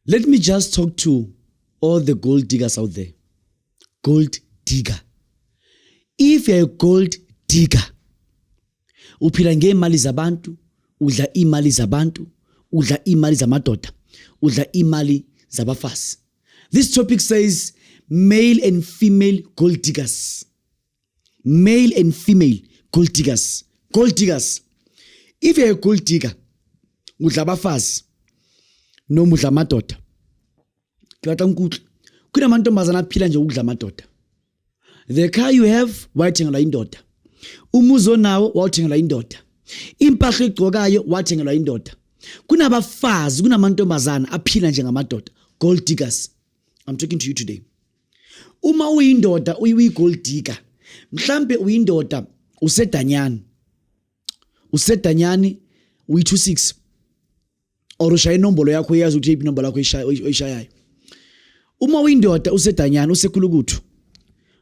Let me just talk to all the gold diggers out there. Gold digger. If you're a gold digger, uphila ngemali zabantu, udla imali zabantu, udla imali zamadoda, udla imali zabafazi. This topic says male and female gold diggers. Male and female gold diggers. Gold diggers. If you're a gold digger, udla abafazi noma udla amadoda. Ke batla nkutlwe. Kunamantombazana aphila nje ukudla amadoda. The car you have wayithengelwa indoda. Umuzi onawo wawuthengelwa indoda. Impahla oyigcokayo wathengelwa indoda. Kunabafazi, kunamantombazana aphila njengamadoda. Gold diggers. I'm talking to you today. Uma uyindoda uyi-gold digger, mhlambe uyindoda usedanyani. Usedanyani uyi-26 or ushaya inombolo yakho, uyazi ukuthi iphi inombolo yakho oyishayayo. Uma uyindoda usedanyani usekhulukuthu,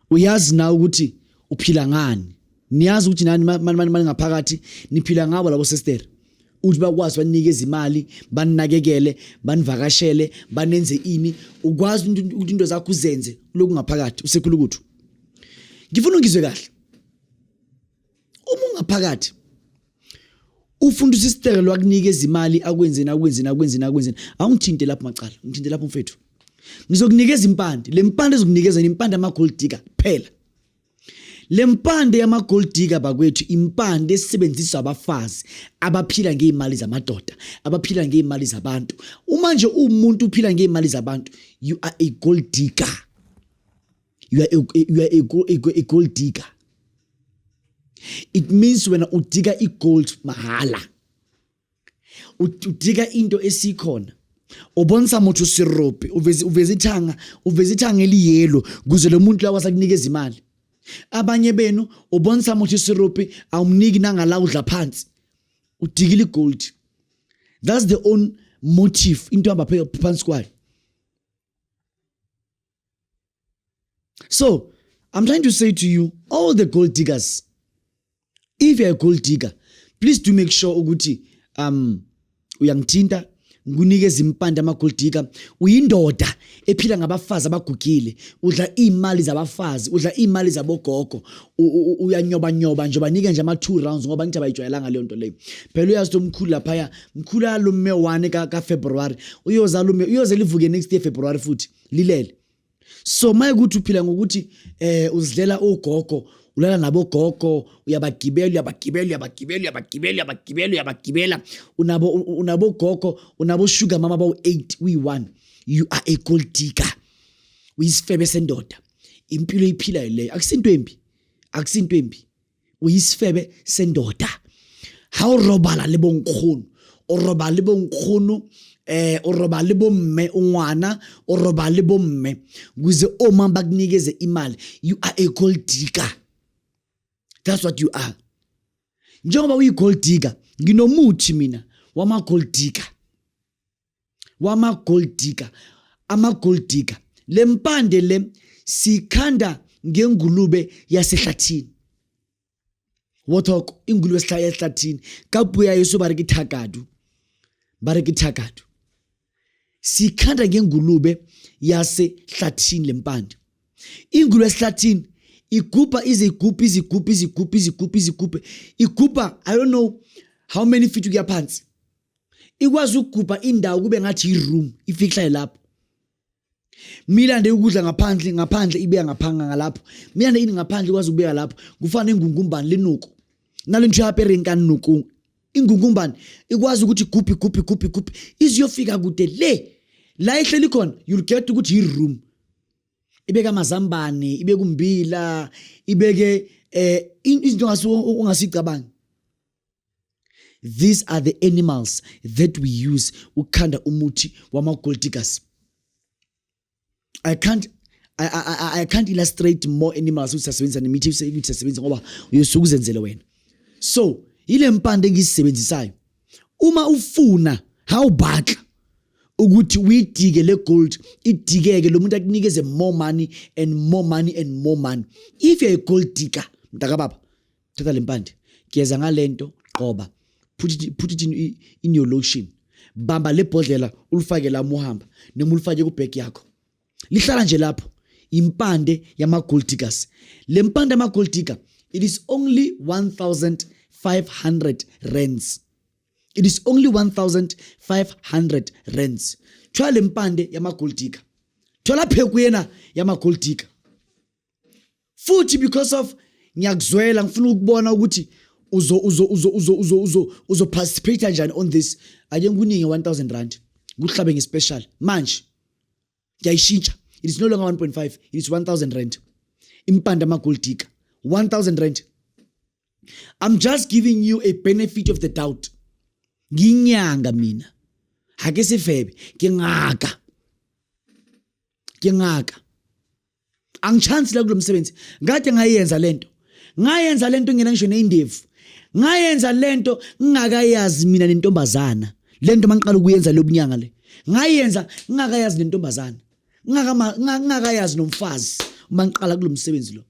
uyazi na ukuthi uphila ngani? Niyazi ukuthi nani mani ngaphakathi niphila ngabo labo sister, uthi bakwazi banikeze imali, baninakekele, banivakashele, banenze ini, ukwazi ukuthi into zakho uzenze lokhu ngaphakathi usekhulukuthu. Ngifuna ungizwe kahle. Uma ungaphakathi ufunda usistere lwakunikeza imali, akwenzeni, akwenzeni, akwenzeni, akwenzeni, awungithinte lapho macala, ngithinte lapho mfethu. Ngizokunikeza impande. Le mpande ezokunikeza impande ama-gold digger kuphela. Le mpande yama-gold digger bakwethu, impande esebenziswa abafazi abaphila ngey'mali zamadoda, abaphila ngey'mali zabantu. Uma nje uwumuntu uphila ngey'mali zabantu, you are a gold digger. You are a gold digger. It means wena udiga i-gold mahala, udiga into esikhona. Ubonisa motho sirope, uveze ithanga, uveze ithanga eliyelo kuze lo muntu lawa sakunikeza imali. Abanye benu ubonisa motho sirope, awumniki nangala, udla phansi, udikile igold. That's the own motive, into hamba phansi kwayo. So I'm trying to say to you, all the gold diggers, if you're a gold digger, please do make sure ukuthi uyangithinta, ngikunikeza impande ama-gold digger. Uyindoda ephila ngabafazi abagugile, udla iy'mali zabafazi, udla iy'mali zabogogo, uyanyobanyoba nje, banike nje ama-2 rounds ngoba ngithi abayijwayelanga leyo nto leyo. Phela uyazi ukuthi umkhulu laphaya, mkhulu alume 1 kaFebruary, uyozala ume, uyoze livuke next year February futhi lilele. So maye ukuthi uphila ngokuthi uzidlela ugogo, ulala nabogogo, uyabagibela, uyabagibela, uyabagibela, uyabagibela, uyabagibela, uyabagibela, unabo unabogogo, unabo sugar mama bawu-8 uyi-1, you are a gold digger, uyisifebe sendoda. Impilo iphilayo leyo akusinto embi, akusinto embi. Uyisifebe sendoda. Ha o robala le bonkgono, o robala le bonkgono, o robala le bomme, ungwana o robala le bomme kuze oma bakunikeze imali, you are a gold digger. That's what you are. Njengoba uyi gold digger, nginomuthi mina wama gold digger, wama gold digger, ama gold digger. Lempande le sikhanda ngengulube yasehlathini, wothoko ingulube sihlaya ehlathini, ka puo ya Yesu ba re ke thakadu, ba re ke thakadu. Sikhanda ngengulube yasehlathini lempande. Ingulube esihlathini igubha ize igubhe, izigubhe, izigubhe, izigubhe, izigubhe, igubha I don't know how many feet kuya phansi. Ikwazi ukugubha indawo kube ngathi i-room, ifike ihlale lapho. Milande ukudla ngaphandle, ngaphandle ibeka ngaphanga ngalapho, milande ini ngaphandle ikwazi ukubeka lapho. Kufana nengungumbane lenuku nalento yapereng ka nukung. Ingungumbane ikwazi ukuthi igubhe, igubhe, igubhe, igubhe iziyofika kude le la ihleli khona. You'll get ukuthi i-room, ibeke amazambane, ibeke umbila, ibeke izinto ongasicabangi. These are the animals that we use ukukhanda umuthi wama gold diggers. I can't illustrate more animals ukuthi siyasebenzisa nemithi ukuthi siyasebenzisa ngoba uyosuke uzenzele wena. So ile mpande engisisebenzisayo, uma ufuna hawubatla ukuthi uyidike le gold, idikeke, lo muntu akunikeze more money and more money and more money. If you're a gold digger, mntaka baba, thatha le mpande, geza ngalento, qoba, put it in your lotion. Bamba le bhodlela, ulifake la muhamba noma ulifake kubag yakho, lihlala nje lapho. Impande yama gold diggers, le mpande yama gold digger, it is only 1500 rands. It is only 1500 rands. Thola le mpande yama gold digger, thola pheko yena yama gold digger futhi, because of ngiyakuzwela, ngifuna ukubona ukuthi uzo uzo uzo uzo uzo uzo uzo participate kanjani on this. Ake ngikunike 1000 rand, kuhlabe ngespecial. Manje ngiyayishintsha, it is no longer 1.5, it is 1000 rand. Impande ama gold digger, 1000 rand. I'm just giving you a benefit of the doubt. Nginyanga mina, ha ke sefebe, ke ngaka, ke ngaka, angichance la kulomsebenzi. Ngade ngayenza lento, ngayenza lento ngena ngisho nezindevu, ngayenza lento ngingakayazi mina nentombazana. Lento mangiqala ukuyenza lobunyanga le, ngayenza ngingakayazi nentombazana, ngingakayazi nomfazi. Uma ngiqala kulomsebenzi lo,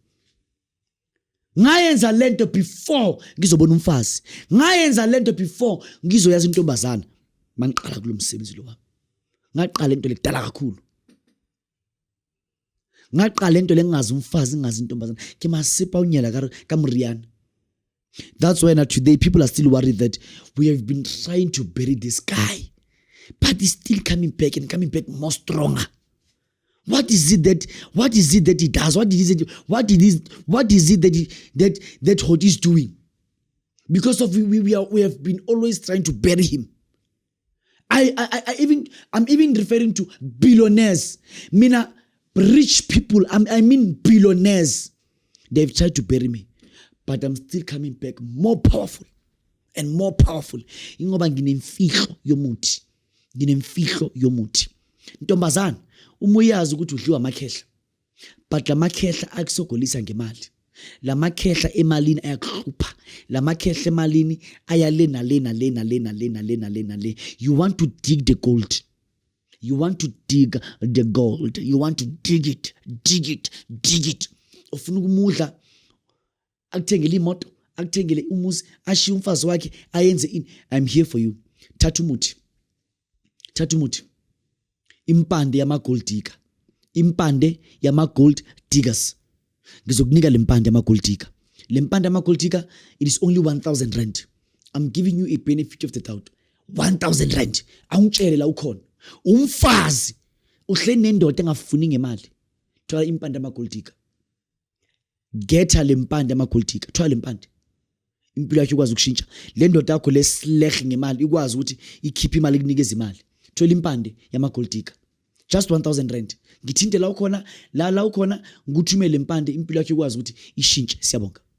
ngayenza lento before ngizobona umfazi, ngayenza lento before ngizoyazi intombazana. Mangiqala kulomsebenzi lo wami, ngaqala into lekudala kakhulu, ngaqala into lengazi umfazi, ngingazi intombazana, ke masipa unyela ka ka moriana. That's why now today people are still worried that we have been trying to bury this guy, but he's still coming back and coming back more stronger. What is it that he does? What is it that he, that that Hot is doing? Because of we have been always trying to bury him. I even I'm even referring to billionaires, mina, rich people. I mean billionaires. They've tried to bury me, but I'm still coming back more powerful and more powerful, ingoba nginemfihlo yomuthi, nginemfihlo yomuthi. Ntombazana, uma uyazi ukuthi udliwa amakhehla, but lamakhehla akusogolisa ngemali, lamakhehla emalini ayakuhlupha, lamakhehla emalini ayale nale nale nale nale nale nale nale. You want to dig the gold, you want to dig the gold, you want to dig it, dig it, dig it. Ufuna ukumudla, akuthengele imoto, akuthengele umuzi, ashiye umfazi wakhe, ayenze ini. I'm here for you. Thatha umuthi, thatha umuthi, impande yama-gold digger, impande yama-gold diggers. Ngizokunika le mpande yama-gold digger. Le mpande yama-gold digger, it is only 1000 rand. I'm giving you a benefit of the doubt, 1000 rand. Awungitshele la ukhona umfazi, uhleli nendoda engafuni ngemali, thola impande yama-gold digger. Getha le mpande yama-gold digger, thola le mpande, impilo yakho ikwazi ukushintsha. Le ndoda yakho lesilehe ngemali ikwazi ukuthi ikhiphe imali, ikunikeza imali. Thola impande yama-gold digger, just 1000 rand. Ngithinte la ukhona, la ukhona, ngikuthumele impande, impilo yakho ikwazi ukuthi ishintshe. Siyabonga.